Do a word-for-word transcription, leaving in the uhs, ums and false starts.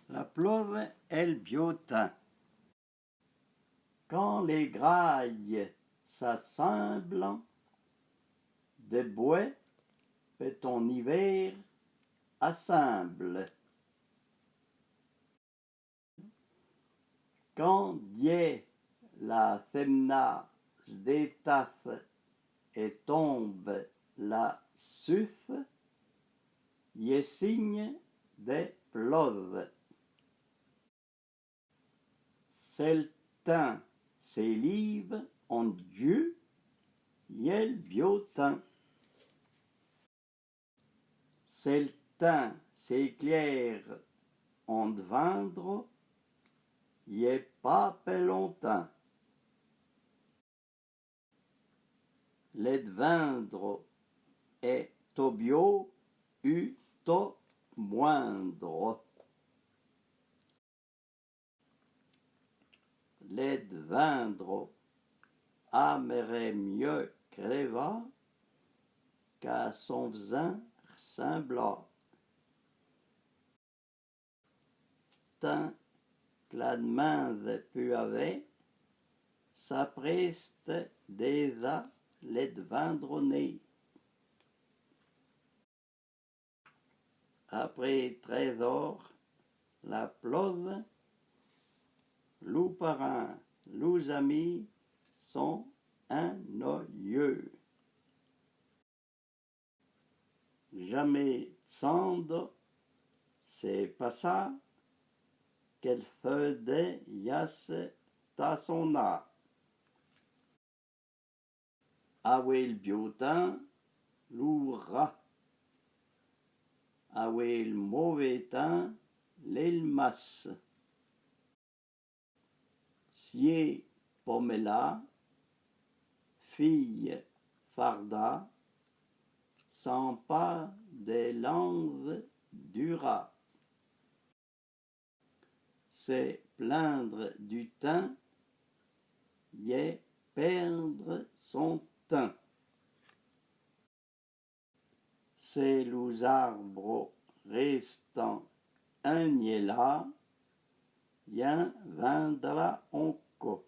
La plodhe è l biô tin. Kan lé grâye s'assinblon, de bouè pe ton ivèr assinble. Kan dyé la thémna s'détath é tonbe la suth, y è sinye de plodhe. Se l tin s'élive on Dyu, y è l biô tin. Se l tin s'éklyére on dvindro, y è pa pe lontin. Le dvindro è to biô u to mouindro. Le dvindro amere myeu krèva k'a son vzin rsinbla. Tin k'la dminze pu avè, s'aprèste déza le dvindro né. Apré trèz or, la plodhe, lou parin, lou zami son inoyeu. Jamé tsando se passa ke l feude yasse ta son a. Avoué l biô tin, lou ra. Avoué l môvé tin, lé l masse. Syé pomela, fiye farda, san pa de lanze dura. Se plindre du tin, y è pèrdre son tin. Se lou zarbro rèstan inyé la, y in vindra onko.